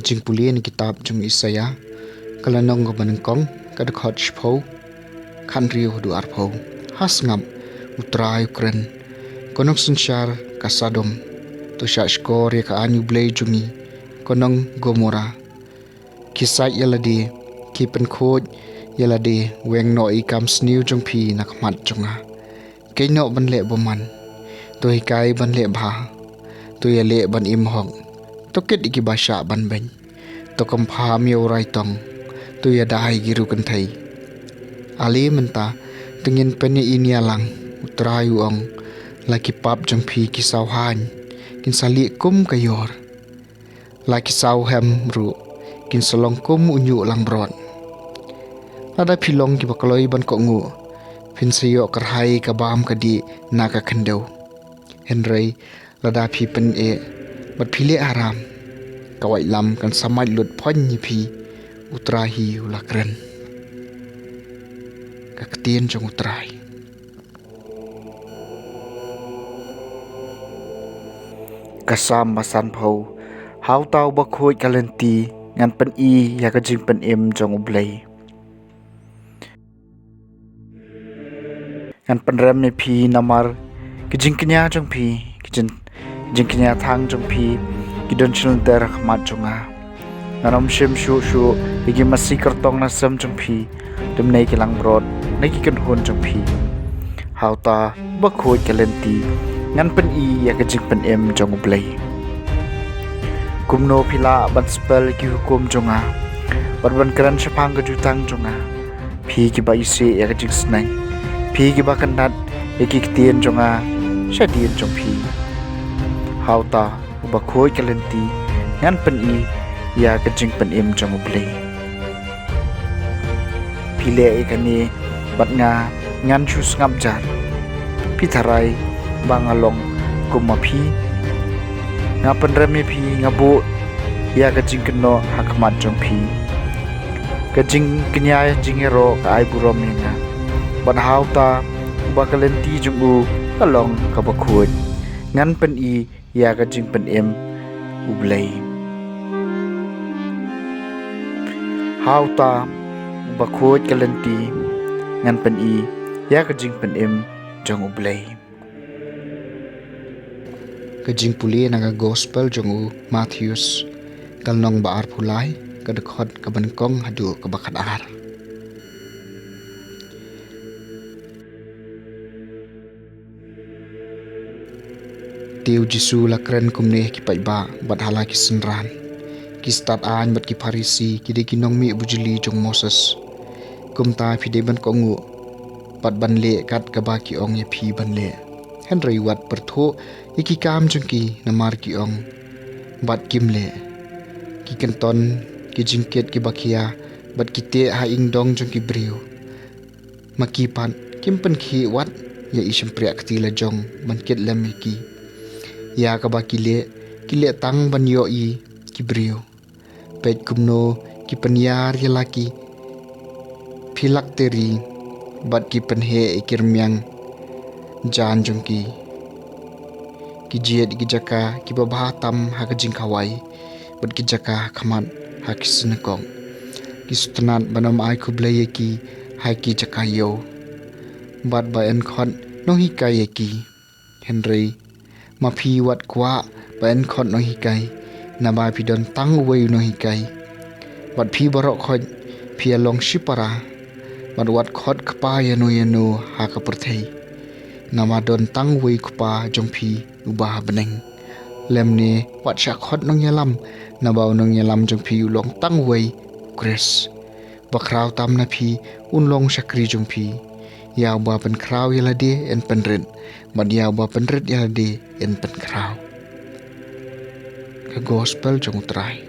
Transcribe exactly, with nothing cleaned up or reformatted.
Jingpule na kitab jong Isaïah, ka lynnong kaba nyngkong, ka dkhot shiphew, khathynriew haduh arphew. Ha sngap, U Trai u kren: Ko nongsynshar ka Sodom, to shah shkor ïa ka aiñ U Blei jong ngi. Ko nong Gomorrah, khie sait ïa lade, khie pynkhuid ïa lade, weng noh ïa i kam sniew jong phi na khmat jong nga. Kynnoh ban leh bymman, to hikai ban leh bha, to ïaleh ban im hok, to kit ïa kiba shah ban beiñ, to kynpham ïa u raitong, to ïada ïa ki riewkynthei. Ale mynta, to ngin pynïaid ïa lang, U Trai u ong. La ki pap jong phi ki saw haiñ, kin sa lieh kum ka ïor. La ki saw hem ruh, kin sa long kum u ñiuh langbrot. Lada phi long kiba kloi ban kohnguh, phin sa ïoh kyrhai ka bam ka dih na ka khyndew. Hynrei lada phi pyneh bad phi leh haram, ka waitlam kan sa mait lut phoiñ ïa phi, U Trai hi u la kren. Ka ktien jong U Trai. Ka Salm ba sanphew. Ha uta uba khuid ka lynti, ngan pyni ïa ka jingpynim jong U Blei. Ngan pynrem ïa phi namar ki jingkñia jong phi, ki jing, jingkñia thang jong phi, ki don shilynter ha khmat jong nga. Ngan ym shim shuh shuh ïa ki masi kyrtong na sem jong phi, lymne ki langbrot na ki kynhun jong phi. Ha uta uba khuid ka lynti, ngan pyni ïa ka jingpynim jong U Blei. Kumno phi lah ban spel ïa ki hukum jong nga, bad ban kren shaphang ka jutang jong nga, phi kiba isih ïa ka jingsneng, phi kiba kyndat ïa ki ktien jong nga shadien jong phi? Ha uta uba khuid ka lynti, ngan pyni ïa ka jingpynim jong U Blei. Phi leh ïa kane bad nga ngan shu sngap jar. Phi tharai ba nga long kum ma phi? Nga pynrem ïa phi, nga buh ïa ka jingkynnoh ha khmat jong phi. Ka jingkñia jingïaroh ka ai burom ïa nga, bad ha uta uba ka lynti jong u ka long kaba khuid, ngan pyni ïa ka jingpynim U Blei. Ha uta uba khuid ka lynti, ngan pyni ïa ka jingpynim jong U Blei. Ka jingpule na ka Gospel jong u Mathaios, ka lynnong ba arphew lai, ka dkhot kaba nyngkong haduh kaba khatar. Te U Jisu u la kren kumne ha ki paidbah bad ha la ki synran, ki stad aiñ bad ki Pharisi ki dei ki nongmih bujli jong Moses. Kumta phi dei ban kohnguh bad ban leh kat kaba ki ong ïa phi ban leh. Hynrei wat pyrthuh ïa ki kam jong ki, namar ki ong bad kim leh. Ki kynton ki jingkit kiba khia bad ki teh ha ïingdong jong ki briew. Ma ki pat kim pynkhih wat ïa i shympriah kti la jong ban kit lem ïa ki. Ïa kaba ki leh, ki leh tang ban ïohi ki briew. Peit kumno ki pynïar ïa la ki phylactery bad ki pynheh ïa ki rmiang jan jong ki. Ki jied ïa ki jaka kiba bha tam ha ka jingkhawai, bad ki jaka ha khmat ha ki synagog. Ki sngewtynnat ban ym ai khublei ïa ki ha ki jaka ïew, bad ba yn khot nonghikai ïa ki. Hynrei ma phi wat kwah ba yn khot nonghikai, naba phi don tang uwei u nonghikai. Bad phi baroh khoit phi ïa long shipara, bad wat khot kpa ïano ïano ha ka pyrthei, naba don tang uwei u Kpa jong phi uba ha bneng. Lymne wat shah khot nongïalam, naba u nongïalam jong phi u long tang uwei, u Khrist. Ba khraw tam na phi un long shakri jong phi. Ïa uba pynkhraw ïa lade yn pynrit, bad ïa uba pynrit ïa lade yn pynkhraw. Ka Gospel jong U Trai.